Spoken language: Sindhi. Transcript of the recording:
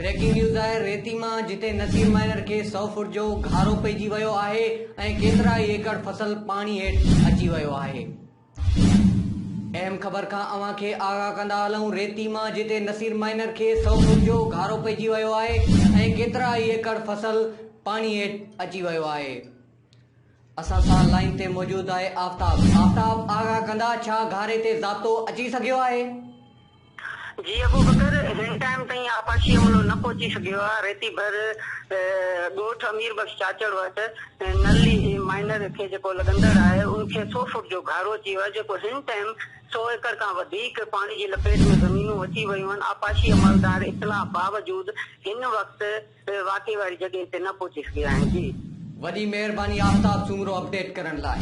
بريڪنگ نيوز آهي ريتي مان جتي نصير مائنر کي سئو فوٽ جو گهارو پئجي ويو آهي ۽ ڪيترا ئي ايڪڙ فصل پاڻي هيٺ اچي ويو آهي. اهم خبر کان اوهان کي آگاهه ڪندا هلون ريتي مان جتي نصير مائنر کي سئو فوٽ جو گهارو پئجي ويو آهي ۽ ڪيترا ئي ايڪڙ فصل پاڻي هيٺ اچي ويو آهي. اسان سان لائين تي موجود آهي آفتاب. آفتاب آگاهه ڪندا ڇا گهاري تي ضابطو اچي سگهيو آهي؟ جي ابوبڪر هن ٽائيم تائين آبپاشي عملو نه پهچي سگهيو آهي، ريتي ڀر ڳوٺ امير بخش چاچڙ وٽ نلي مائنر کي جيڪو لڳندڙ آهي ان کي سو فوٽ جو گهارو اچي ويو آهي جيڪو هن ٽائيم سو ايڪڙ کان وڌيڪ پاڻي جي لپيٽ ۾ زمينون اچي ويون آهن، آبپاشي عملدار اطلاع باوجود هن وقت واقعي واري جڳهه تي نه پهچي سگهيا آهن جي. وڏي مهرباني آفتاب سومرو اپڊيٽ ڪرڻ لاء.